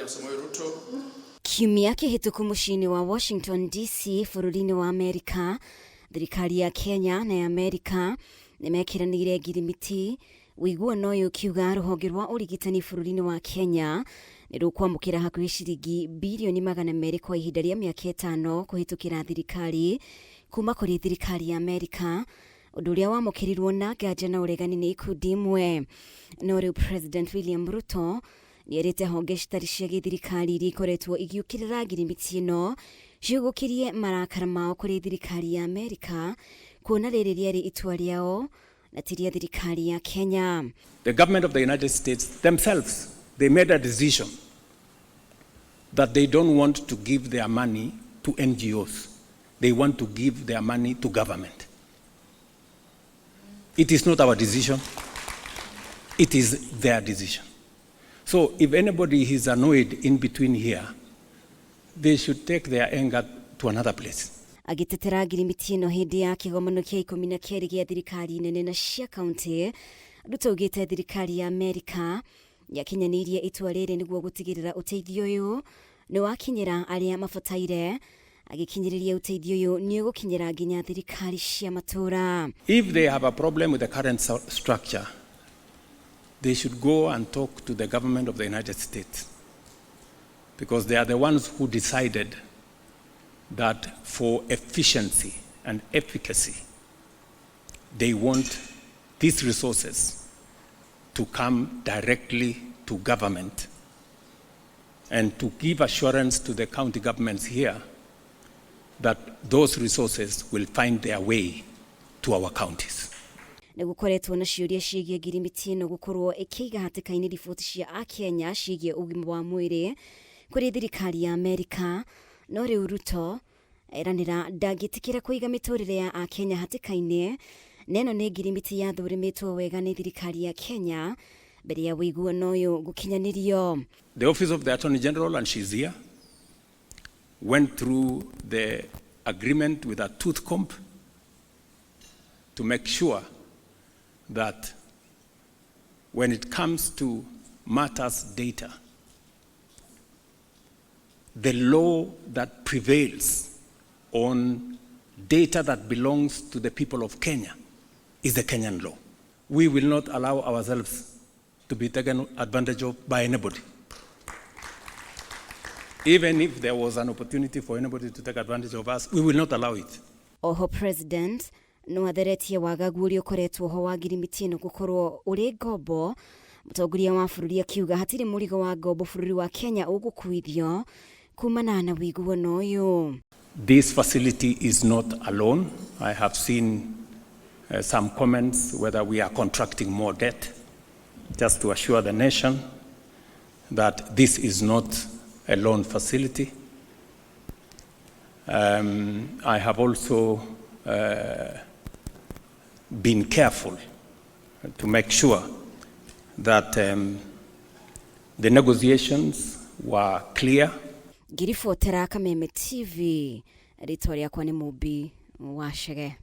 William Samoei Ruto. Kiumia kĩhĩtũku mũciĩ-inĩ wa Washington DC bũrũri-inĩ wa Amerika, thirikari ya Kenya na ya Amerika nĩmekĩranĩire ngirimiti ũiguano ũyũ ũkiuga rũhonge rwa ũrigitani bũrũri-inĩ wa Kenya nĩ rũkwamũkĩra hakuhĩ ciringi birioni 200 kwa ihinda rĩa mĩaka 5 kũhĩtũkĩra thirikari kuma kũrĩ thirikari ya Amerika, ũndũ ũrĩa wamũkĩrirwo na nganja na ũregani nĩ ikundi imwe. No rĩu President William Ruto nĩerĩte honge citarĩ cia gĩthirikari iria ikoretwo igĩũkĩrĩra ngirimiti ĩno ciũgũkĩrie marakara mao kũrĩ thirikari ya Amerika, kuona rĩrĩ rĩarĩ itua rĩao na ti rĩa thirikari ya Kenya. The government of the United States themselves, they made a decision that they don't want to give their money to NGOs. They want to give their money to government. It is not our decision. It is their decision. So if anybody is annoyed in between here, they should take their anger to another place. Agĩtetera ngirimiti ĩno hĩndĩ ya kĩgomano kĩa 12 gĩa thirikari nene na cia kaunti, Ruto augĩte thirikari ya Amerika yakinyanĩirie itua rĩrĩ nĩguo gũtigĩrĩra ũteithio ũyũ nĩ wakinyĩra arĩa mabataire, agĩkinyĩrĩria ũteithio ũyũ nĩ ũgũkinyĩra nginya thirikari cia matũũra. If they have a problem with the current structure, they should go and talk to the government of the United States, because they are the ones who decided that for efficiency and efficacy, they want these resources to come directly to government and to give assurance to the county governments here that those resources will find their way to our counties. Nĩ gũkoretwo na ciũria ciĩgiĩ ngirimiti ĩno gũkorwo ĩkĩiga hatĩka-inĩ riboti cia akenya ciĩgiĩ ũgima wa mwĩrĩ kũrĩ thirikari ya Amerika, no rĩu Ruto eranĩra ndangĩtĩkĩra kũiga mĩtũrĩre ya akenya hatĩka-inĩ, na ĩno nĩ ngirimiti yathũrĩmĩtwo wega nĩ thirikari ya Kenya mbere ya ũiguano ũyũ gũkinyanĩrio. The Office of the Attorney General, and she's here, went through the agreement with a tooth comb to make sure that when it comes to matters data, the law that prevails on data that belongs to the people of Kenya is the Kenyan law. We will not allow ourselves to be taken advantage of by anybody. Even if there was an opportunity for anybody to take advantage of us, we will not allow it. Oho President no atheretie wagagu ũrĩa ũkoretwo ho wa ngirimiti ĩno gũkorwo ũrĩ ngombo, mũtongoria wa bũrũri akiuga hatirĩ mũrigo wa ngombo bũrũri wa Kenya ũgũkuithio kumana na ũiguano ũyũ. This facility is not a loan. I have seen some comments whether we are contracting more debt, just to assure the nation that this is not a loan facility. I have also been careful to make sure that the negotiations were clear. Ngĩribotera Kameme TV, rĩtwa rĩakwa nĩ Mũmbi wa Chege.